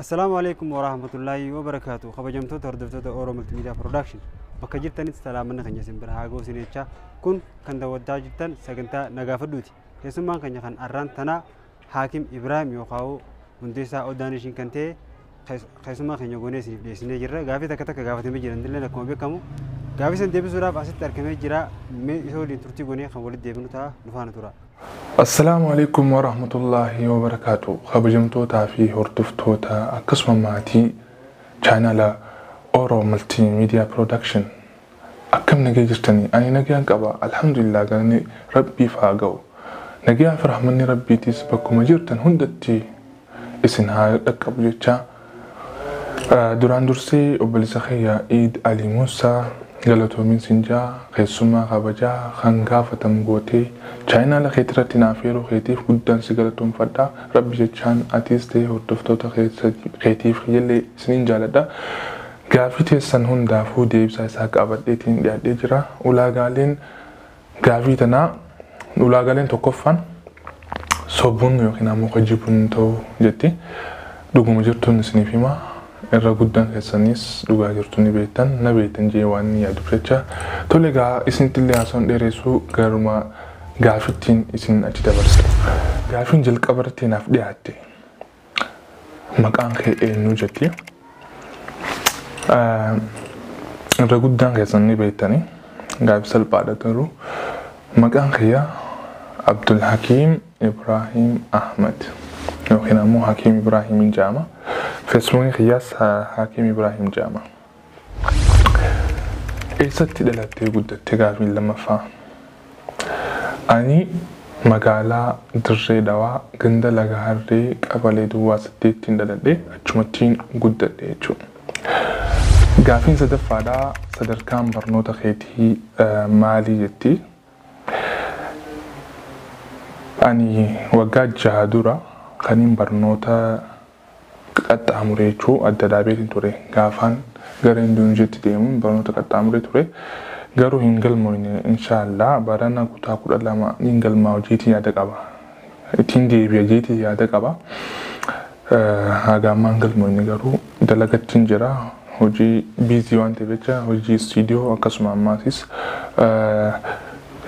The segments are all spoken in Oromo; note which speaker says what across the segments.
Speaker 1: Assalaamu alaikum warahmatullaahi wabarakaatu. Kabajamtoota hordoftoota Oromoo Multimedia Production, bakka jirtanitti salaamanna keenya isin bira haa ga'u isin jechaa, kun kan daawwachaa jirtan sagantaa nagaafadhuuti. Keessummaan keenya kan arraan tanaa Haakim Ibraahim yookaan hundeessaa Odaa Nation kan ta'e keessummaa keenya goonee isiniif dhiyeessinee jirra. Gaafii takka takka gaafatamee jiran illee akkuma beekamu gaafii san deebisuudhaaf asitti argamee jira. Mee isa waliin turtii goonee kan walitti deebinu ta'a, nu faana tura.
Speaker 2: Assalaamu alaikum warahmatullaahi wabarakaatu. Kabajamtootaa fi hordoftoota akkasuma maatii chaanala Oro Multimedia Production, akkam nagee jirtanii? Ani nagaan qaba, alhamdulillah, galanni Rabbiif haa ga'u. Nagaa fi rahmanni Rabbiitis bakkuma jirtan hundatti isin haa dhaqqabu jechaa, duraan dursee obboleessa kiyya Iid Ali Muusaa galatoomiin sinjaa, keessummaa kabajaa kan gaafatamu gootee chaayinaala keetirratti naaf yeroo keetiif guddaan si galatoomfadha. Rabbi jechaan atiis ta'e hordoftoota keetiif illee isiniin jaaladha. Gaafii teessan hundaafuu deebisaa isaa qabadheetiin dhiyaadhee jira. Ulaagaaleen gaafii tanaa, ulaagaaleen tokkoffaan sobuun yookiin ammoo kijibuun ta'uu jetti. Dhuguma jirtuun isiniif hima. Irra guddaan keessanis dhugaa jirtu ni beektan, na beektan jee waan ni yaaduuf jecha. Tole egaa, isinitti illee haasawaan dheeressuu, garuma gaafittiin isin achi dabarsa. Gaafiin jalqaba irratti naaf dhiyaatte "Maqaan kee eenyu?" jetti. Irra guddaan keessan ni beektani. Gaafii salphaadha garuu maqaan kiyya Abdul Hakiim Ibrahim Ahmad yookiin ammoo Hakiim Ibrahim jedhama. Feesbuukii kiyyaas Hakiim Ibrahim jedhama. "Eessatti dhalattee guddatte?" gaafiin lammaffaa. Ani magaalaa Dirree Dhawaa, ganda Laga Harree, qabalee Duwwaa 8ttiin dhaladhe, achumattiin guddadhe jechuudha. Gaafiin sadaffaadhaa "Sadarkaan barnoota keetii maalii?" jetti. Ani waggaa 6 dura kaniin barnoota qaxxaamure jechuu adda dhaabeetiin ture. Gaafaan gara Indoneezhiyaatti deemuun barnoota qaxxaamuree ture. Garuu hin galmoofne. Inshaallah barana kutaa 12 niin galmaa hojiitiin yaada qaba. Ittiin deebi'a jeetiin yaada qaba. Haga ammaa hin galmoofne, garuu dalagattiin jira. Hojii busy waan ta'eef jecha, hojii istiidiyoo akkasuma ammaasis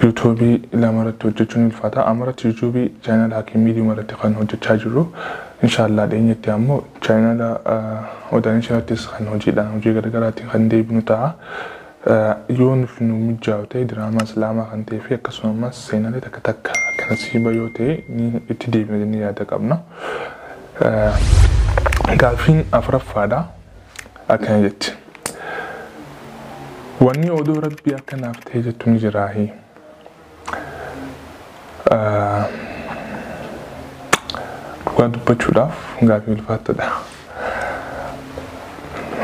Speaker 2: yuutuubii lama irratti hojjechuun ulfaata. Amma irratti yuutuubii chaanala Hakiim Miidiyuma irratti kan hojjechaa jirru. Inshaallah dhiyeenyatti ammoo chaanala Odaa Nation irrattis kan hojiidhaan hojii garaagaraatiin kan deebinu ta'a. Yoo nuuf nu mijaa'u ta'e, diraamaa islaamaa kan ta'ee fi akkasuma ammas seenaalee takka takka akka nasiiba yoo ta'e ni itti deebina jennee yaada qabna. Gaafiin afuraffaadha. Akkana jetti. "Wanni odoo Rabbii akka naaf ta'e jettu ni jiraahi?" Dhugaa dubbachuudhaaf gaafii ulfaattadha.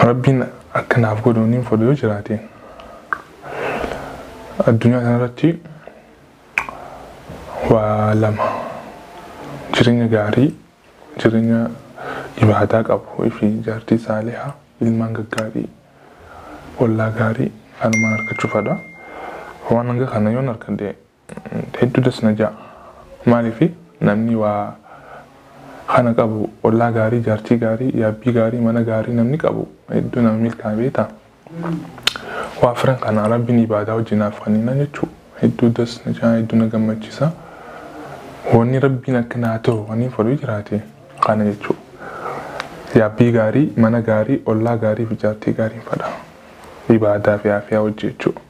Speaker 2: Rabbiin akka naaf godhu niin fedhu yoo jiraate, addunyaa kanarratti waa lama: jireenya gaarii, jireenya ibaadaa qabu fi jaartii saalihaa, ilmaan gaggaarii, ollaa gaarii kanumaan argachuu fedha. Waan hanga kana yoon argadhe hedduu das na ja'a. Maaliif, namni waa kana qabu, ollaa gaarii, jaartii gaarii, yaabbii gaarii, mana gaarii namni qabu hedduu nama milkaa'e beektaa. Waa afran kana Rabbiin ibaadaa wajjinaaf kenninan jechuudha. Hedduu das na ja'a, hedduu na gammachiisa. Wanni Rabbiin akka naa ta'u wanni fedhu jiraate kana jechuudha. Yaabbii gaarii, mana gaarii, ollaa gaarii fi jaartii gaarii fedha. Ibaadaa fi aafiyaa hojii jechuudha.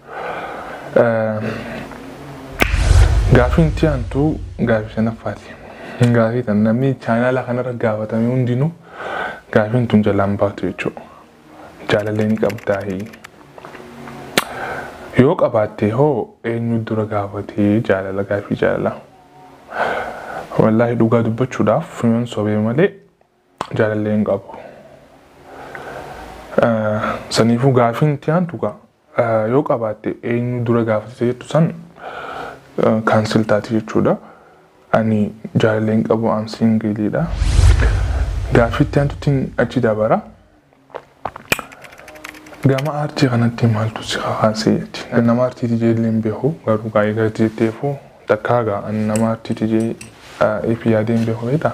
Speaker 2: Gaafiin itti aantu gaafii shanaffaati. Gaafii tan namni chaanaala kanarra gaafatame hundinuu gaafiin tun jalaan baatu jechuudha. "Jaalallee ni qabdaayi? Yoo qabaatte hoo eenyu dura gaafatee?" Jaalala, gaafii jaalala. Wallaahi dhugaa dubbachuudhaaf, yoon sobee malee, jaalallee hin qabu. Saniifuu gaafiin itti aantu yoo "Qabaatte eenyu dura gaafate?" jettu san cancel taati jechuudha. Ani jaalallee hin qabu, am singleiidha. Gaaffii itti aantutti achi dabara. "Gama aartii kanatti maaltu si kakaasee?" jetti. Nama aartiiti jee hin beeku, garuu gaa'ee galatti jetteefu takkaa gaa ani nama aartiiti jee if yaadee hin beeku beektaa.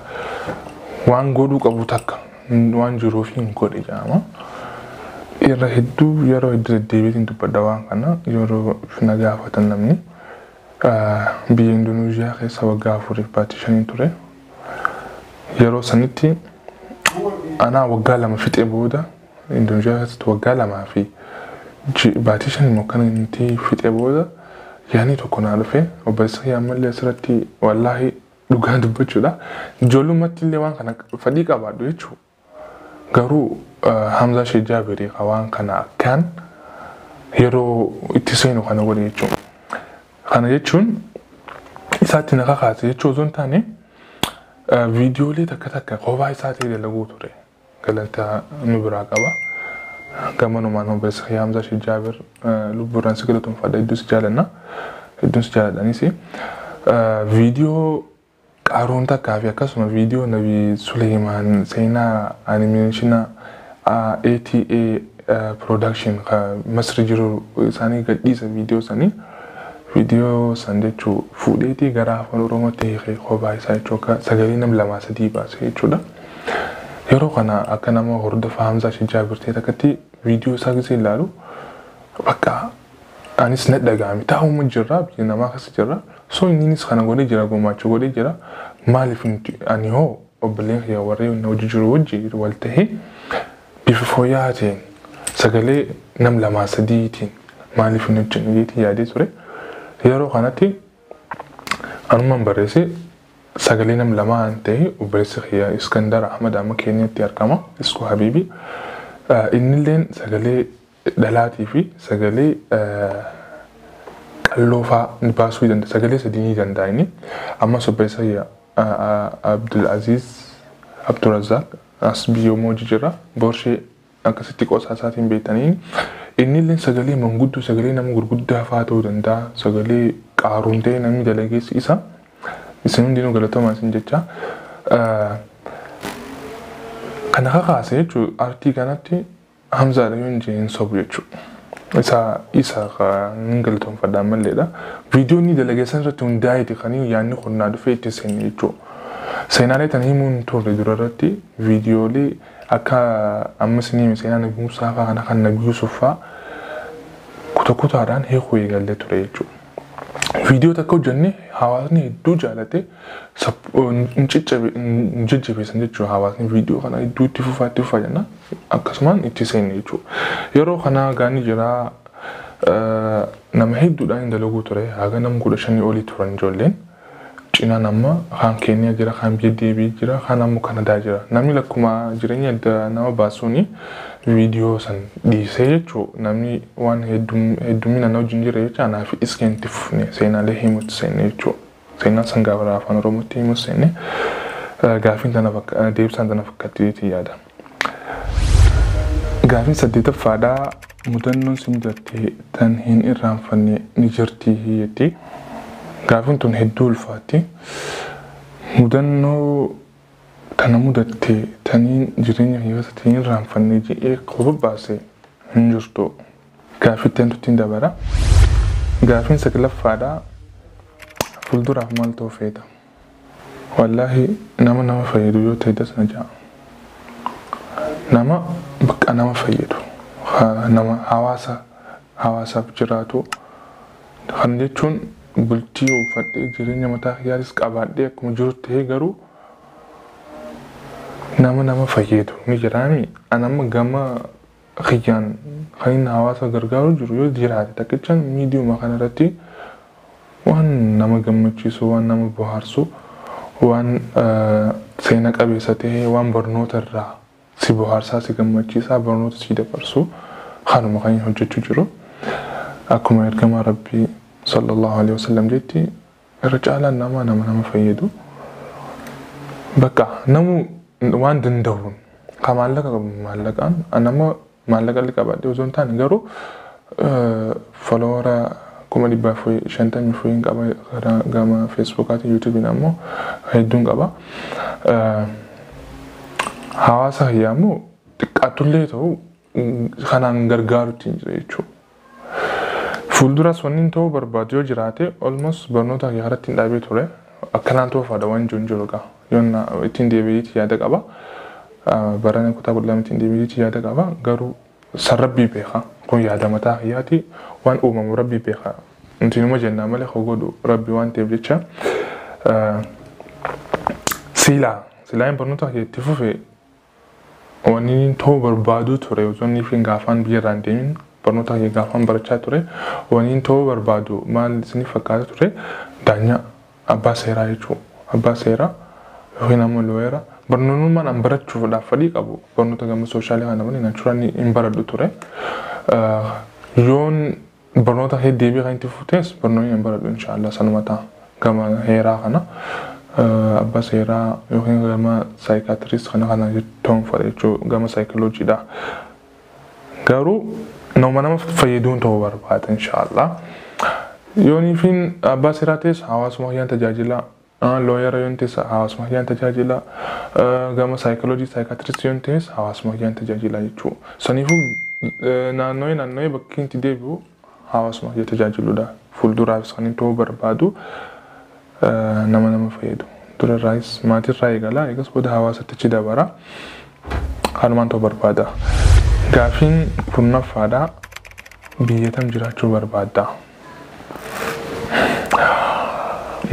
Speaker 2: Waan godhuu qabu takka Waan jiruuf hin godhe jedhama. Irra hedduu yeroo hedduu deddeebiitiin dubbadha waan kana yeroo na gaafatan namni. Biyya Indoneeziyaa keessa waggaa 4 baatii 5 ture. Yeroo sanitti anaa waggaa 2 fixee booda Indoneeziyaa keessatti waggaa 2 fi baatii 5 immoo kan inni fixee booda yaadni tokko naa dhufe. Obboleessa kiyya ammallee asirratti wallaahi dhugaa dubbachuudha. Ijoollummaatti illee waan kana fedhii qabaadhu jechuudha. Garuu Hamzaa Sheek Jaabirii waan kana akkaan yeroo itti seenu kana godhe jechuudha. Kana jechuun isaatti na kakaase jechuu osoo hin taane viidiyoolee takka takka kophaa isaa ta'e dalaguu ture. Galata nu biraa qaba. Gamanumaan obboleessa kiyya Hamzaa Sheek Jaabir lubbuudhaan si galatoomfadha, hedduu si jaalanna. Hedduun si jaaladhanis. Viidiyoo Qaaruun takkaa fi akkasuma viidiyoo Nabi Suleymaan seenaa animeeshina ATA production Masri jiru isaanii gadhiisa viidiyoo sanii. Viidiyoo san jechuu fuudheetii gara afaan Oromootti hiikee kophaa isaa jechuu akka sagalee nam 2 3 baase jechuudha. Yeroo kana akka nama hordofaa Hamzaa Sheek Jaabir ta'e takkatti viidiyoo isaa gisee ilaalu bakka anis na dhaga'ame. Taa'uma jirra, biyya namaa keessa jirra. So innis kana godhee jira, gumaachuu godhee jira. Maaliif ani hoo obboleen kiyya warreen na hojii jiru wajji wal ta'ee bifa fooyya'aa ta'een sagalee nam 2 3tiin maaliif hin hojjenne jeetii yaadee ture. Yeroo kanatti anumaan barreesse sagalee nam 2 an ta'e obboleessi kiyya Iskandar Ahmad amma Keeniyaatti argama, Iskoo Habiibi. Innilleen sagalee dhalaatii fi sagalee qalloo fa'aa baasuu danda'a. Sagalee 3 ni danda'a inni. Ammas obboleessa kiyya Abdul Aziz Abdurrazzaq as biyyooma hojii jira. Borshee akkasitti qoosaa isaatiin beektaniin. Innillee sagalee manguddoo, sagalee nama gurguddaa fa'aa ta'uu danda'a. Sagalee qaaruun ta'e namni dalageessi isa. Isin hundinuu galatoomaa isin jecha. Kana kakaase jechuun aartii kanatti Hamzaadha yoo hin jee hin sobu jechuudha. Isa hin galatoomfadha ammalleedha. Viidiyoo inni dalagee san irratti hundaa'eeti kan yaadni kun naa dhufee itti seenne jechuudha. Seenaalee tan himuun turre dura irratti viidiyoolee akka ammas ni hime seenaa Nabi Musaa fa'aa kana kan Nabi Yusuf fa'aa kuta kutaadhaan hiikuu eegallee ture jechuudha. Viidiyoo takka hojjenne hawaasni hedduu jaalate hin jajjabeessan jechuudha. Hawaasni viidiyoo kana hedduu itti fufaa itti fufaa jenna akkasumaan itti seenne jechuudha. Yeroo kana gaanni jira nama hedduudhaan hin dalaguu ture, haga nama 15 olii turan ijoolleen. Cinaan amma kaan Keeniyaa jira, kaan biyya deebii jira, kaan ammoo Kanadaa jira. Namni lakkuma jireenya adda nama baasuuni viidiyoo san dhiisee jechuu namni waan heddumina na wajjin jira jecha anaa fi iskeen itti fufne seenaalee himuutti seenne jechuu. Seenaan san gaafa afaan Oromootti himuutti seenne gaafiin tana deebisaan tana fakkaatti yaada. Gaafiin 8ffaadhaa mudannoon si mudatte tan hin irraanfanne ni jirti jetti. Gaafiin tun hedduu ulfaatti. Mudannoo tana mudatte taniin jireenya keessatti hin irraanfanne jedhee qofa baase hin jirtu. Gaafitteen tuttiin dabara. Gaafiin 9ffaadhaa fuulduraaf maal ta'uu feeta? Wallaahi nama nama fayyadu yoo ta'e dasna ja'a. Nama bakka nama fayyadu, nama hawaasaaf jiraatu. Kana jechuun bultii uffadhee jireenya mataa kiyyaatis qabaadhee akkuma jiru ta'ee garuu nama nama fayyadu ni jiraami. Ani amma gama kiyyaan kan inni hawaasa gargaaru jiru yoo jiraate takkichaan miidiyuma kanarratti waan nama gammachiisu, waan nama bohaarsu, waan seena qabeessa ta'e, waan barnoota irraa si bohaarsaa, si gammachiisaa, barnoota si dabarsu kanuma kan inni hojjechuu jiru. Akkuma ergamaa Rabbii sallallahu alaihi wasallam jetti irra caalaan nama nama nama fayyadu. Bakka namu waan danda'uun kan maallaqa qabu maallaqaan nama maallaqa illee qabaadhee osoo hin taane garuu folowara 454,000 hin qaba karaa gama Feesbuukaatiin Yuutuubiin ammoo hedduun qaba. Hawaasa kiyyaa immoo xiqqaattullee ta'u kanaan gargaarutti hin jira jechuudha. Fuulduras wanni hin ta'uu barbaadu yoo jiraate almost barnoota kiyya irratti hin dhaabee ture. Akkanaan ta'uu fada waan jiru hin jiru qaba. Yoon ittiin deebi'eeti yaada qaba. Barana kutaa 12tti deebiitii yaada qaba. Garuu san rabbii beeka. Kun yaada mataa kiyyaati. Waan uumamu rabbii beeka. Nuti numa jennaa malee hoo godhu rabbi waan ta'eef jecha. Silaa hin barnoota kiyya itti fufe wanni ta'uu barbaadu ture osoo inni fi gaafaan biyya irraa hin deemin barnoota kiyya gaafaan barachaa ture wanni ta'uu barbaadu maal isiniif fakkaata ture daanyaa abbaa seeraa jechuudha. Abbaa seeraa yookiin ammoo looyera barnoonnummaan an barachuudhaaf fedhii qabu barnoota gama soshaalii kana malee naachuraan hin baradhu ture. Yoon barnoota kee deebii kan itti fuftes barnoonni hin baradhu inshaallah sanuma ta'a gama heeraa kana. Abbaa seeraa yookiin gama saayikaatiriist kana kana ta'uun fedha jechuudha gama saayikiloojiidha. Garuu nama nama fayyaduun ta'uu barbaada inshaallah. Yooniifin abbaa seeraa ta'es hawaasuma kiyyaan tajaajila. Looyera yoon ta'es hawaasuma kiyyaan tajaajila. Gama saayikoloojii saayikaatiriist yoon ta'es hawaasuma kiyyaan tajaajila jechuudha. Saniifuu naanno'ee naanno'ee bakki itti deebi'u hawaasuma kiyya tajaajiludha. Fuulduraafis kan inni ta'uu barbaadu nama nama fayyadu. Durarraayis maatirraa eegala eegas booda hawaasatti achi dabara. Kanumaan ta'uu barbaada. Gaafiin kurnaffaadha. Biyya tam jiraachuu barbaadda?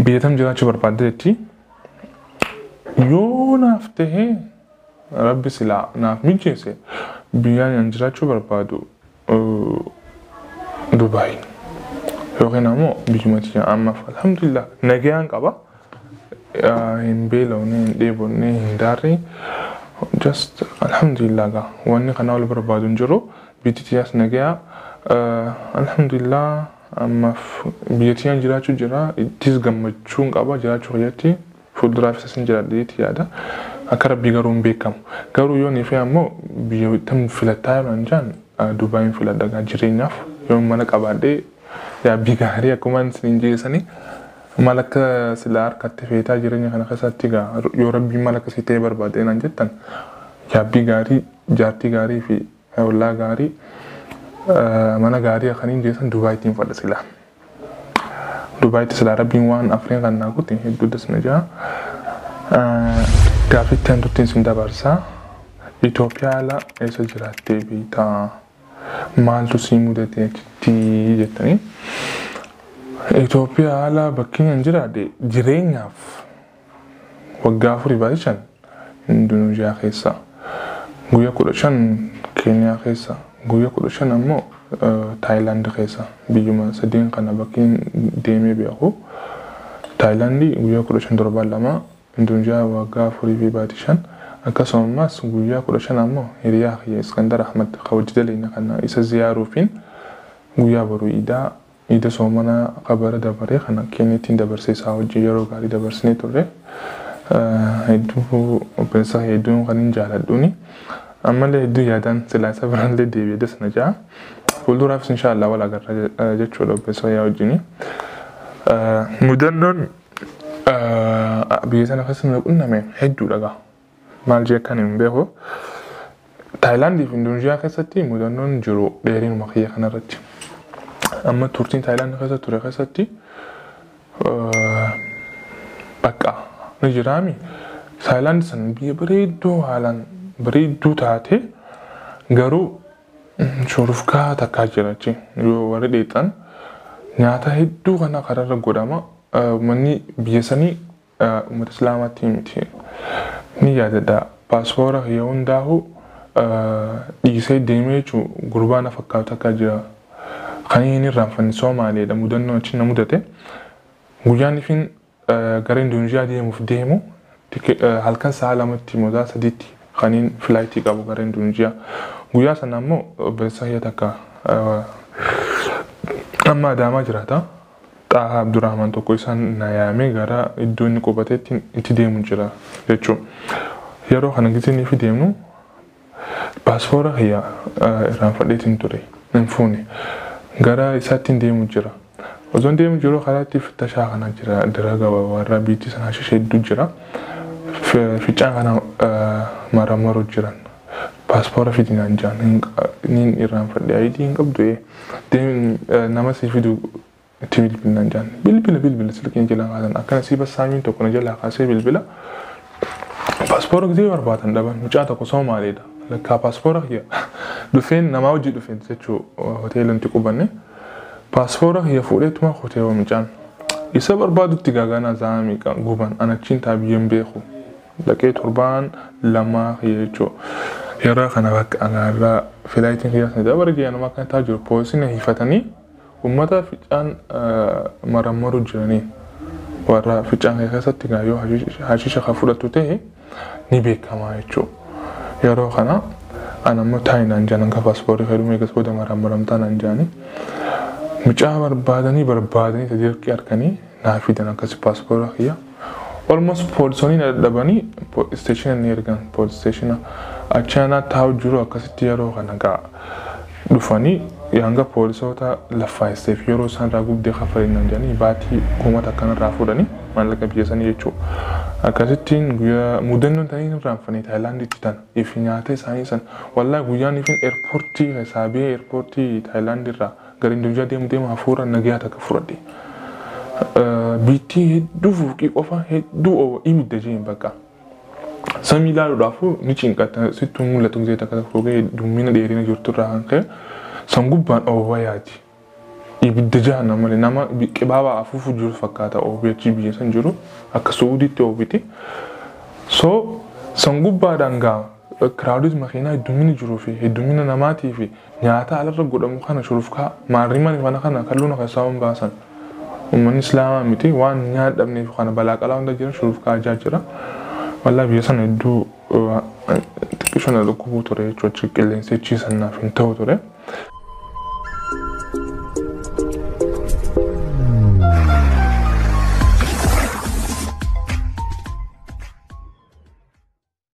Speaker 2: Biyya tam jiraachuu barbaadda jetti. Yoo naaf tahee rabbi silaa naaf mijeesse biyyaan an jiraachuu barbaadu Dubaay yookiin ammoo biyyuma tiyya ammaaf alhamdulillah nagayaan qaba. Hin beelofne, hin dheebonne, hin daarre. Just alhamdulillah gaa wanni kanaa ol barbaadu hin jiru. Biyyi tiyyaas nagayaa. Alhamdulillah ammaaf biyya tiyyaan jiraachuu jira. Ittis gammachuun qaba jiraachuu kiyyatti. Fuulduraafis asin jiraadha jetti yaada. Akka rabbii garuu hin beekamu. Garuu yoo ni fi ammoo biyya tam filattaa yoo naan jaan Dubaayin filadha gaa jireenyaaf. Yoo mana qabaadhee yaabbii gaarii akkuma isiniin jeesanii maal akka silaa harkatti feetaa jireenya kana keessatti gaa yoo rabbiin maal akkasii ta'ee barbaade naan jettan yaabbii gaarii jaartii gaarii fi ollaa gaarii mana gaarii akkaniin jeesan Dubaayittiin fadha silaa. Dubaayitti silaa rabbiin waan afreen kan naa guute hedduu dasna jaa. Gaaffitti hantuuttiin sin dabarsaa. Itoophiyaa ala eessa jiraattee beektaa? Maaltu si mudate achitti jettanii? Itoophiyaa ala bakki an jiraadhe jireenyaaf waggaa 4 baay'ee 5 Indoneeziyaa keessa, guyyaa 15 Keeniyaa keessa, guyyaa 15 ammoo Taayilaand keessa biyyuma sadeen kana bakki deemee beeku. Taayilaandii guyyaa 15 torbaan 2, Indoneeziyaa waggaa 4 fi baatii 5 akkasuma ammas guyyaa 15 ammoo hiriyaa kiyya Iskandar Ahmad kan hojii daleenya kana isa ziyaaruufiin guyyaa boru iidaa iida soomanaa kabara dabaree kana Keeniyaatti dabarsee isaa wajjin yeroo gaarii dabarsinee turre. Hedduu obboleessa hedduun kan hin jaaladhuuni. Ammallee hedduu yaadaan silaa isa biraallee deebi'ee dasna ja'a. Fuulduraafis inshaallah wal agarra jechuudha obboleessa yaa wajjini. Mudannoon biyya sana keessa nu qunname hedduudha gaa. Maal jee akkan hin beeku. Taayilaandii fi Indoneeziyaa keessatti mudannoon jiru dheerinuma kiyya kanarratti. Amma turtiin Taayilaandii keessa ture keessatti bakka ni jiraami. Taayilaandi san biyya bareedduu haalaan bareedduu taate garuu shurufkaa takkaa jira achi yoo warri dheexan nyaata hedduu kana kararra godhama. Uummanni biyya sanii uummata islaamaatti miti. Ni yaadadha paaspoora kiyya hundaahu dhiisee deemee jechuun gurbaa na fakkaatu takkaa jira. Kan inni irraanfanne Somaaleedha mudannoo achi na mudate. Guyyaan ifin gara Indoneeziyaa deemuuf deemu halkan sa'a 2tti moodaa 3tti kan inni filaayitii qabu gara Indoneeziyaa. Guyyaa sana ammoo obboleessa kiyya takka amma Adaamaa jiraata. Xaahaa Abdurrahman tokko isaan na yaamee gara iddoo inni qubateetti itti deemu jira jechuudha. Yeroo kana gisee inni fi deemnu paaspoora kiyya irraanfadheetiin ture hin fuune. Gara isaatti deemu jira. Osoo deemu jiru karaa itti fittashaa kana jira diraga warra biitti sana shishee hedduu jira. Ficcaan kana maramaru jiran. Paaspoora fidinaan jaan niin irraanfadhe ayidii hin qabdu nama si fidu itti bilbilinaan jaan bilbila bilbila silkiin jalaa kaasan akkana si bassaamiin tokko na jalaa kaasee bilbila. Paaspoora gisee barbaadan dhaban. Mucaa tokko Somaaliidha. Lakkaa paaspoora kiyya dhufeen namaa hojii dhufeen jechuu hoteela nuti qubanne. Paaspoora kiyya fuudheetuma hoteela mucaan. Isa barbaadutti gaaganaa zaamii guban anachiin taa biyyan beeku. Dhaqee torbaan 2 kiyya jechuu. Yeroo kana bakka anaarraa flightiin kiyya sana dabara jee anuma kan taa jiru poolisiin hiifatanii uummata ficaan marammaru jiranii. Warra ficaan keessatti gaa yoo hashiisha kan fudhatu ta'e ni beekama jechuudha. Yeroo kana ana ammoo taa'i naan jedhan kan paaspoortii fayyadamu eegas booda marammaramtaa naan jedhani. Mucaa barbaadanii barbaadanii tajaajilli harkanii naa fidan akkasi paaspoortii kiyya. Almost poolisoonni na dadhabanii isteeshina ni ergan poolis isteeshina achi anaa taa'u jiru akkasitti yeroo kana gaa dhufanii hanga poolisoota laffaa'iseef yeroo isaan irraa gubdee kaffalin naan jedhanii baatii 1000 kanarraa fuudhanii maallaqa biyya sanii jechuudha. Akkasittiin guyyaa mudannoon tanii hin irraanfanne Taayilaanditti tana ifi nyaata isaanii san wallaahi guyyaan ifin eerpoortii keessaa biyya eerpoortii Taayilaandii irraa gara Induujiyaa deemu deemu hafuura nagayaa takka fudhadhe. Biittii hedduu fuuqii qofa hedduu oowa ibidda jeen bakka. Samii ilaaluudhaaf ni cinqatta sittuu mul'atu gisee takka takka fuuqee dummina dheerina jirtu irraa kan ka'e san gubbaan oowwa yaati. Ibidda jahanna malee nama qibaabaa afuufu jiru fakkaata oowwi achi biyya san jiru akka Suudiitti oowwiti. So san gubbaadhaan gaa kiraawudis makiinaa heddumina jiruu fi heddumina namaatii fi nyaata alarra godhamu kana shurufkaa maarriman kana kana kalluuna keessaa waan baasan. Uummanni Islaamaa miti waan nyaata dhabneef kana balaa qalaa hunda jira shurufkaa ajaa jira. Wallaahi biyya sana hedduu xiqqishoo na dhukkubuu ture jechuudha achi qilleensi achi sannaaf hin ta'u ture.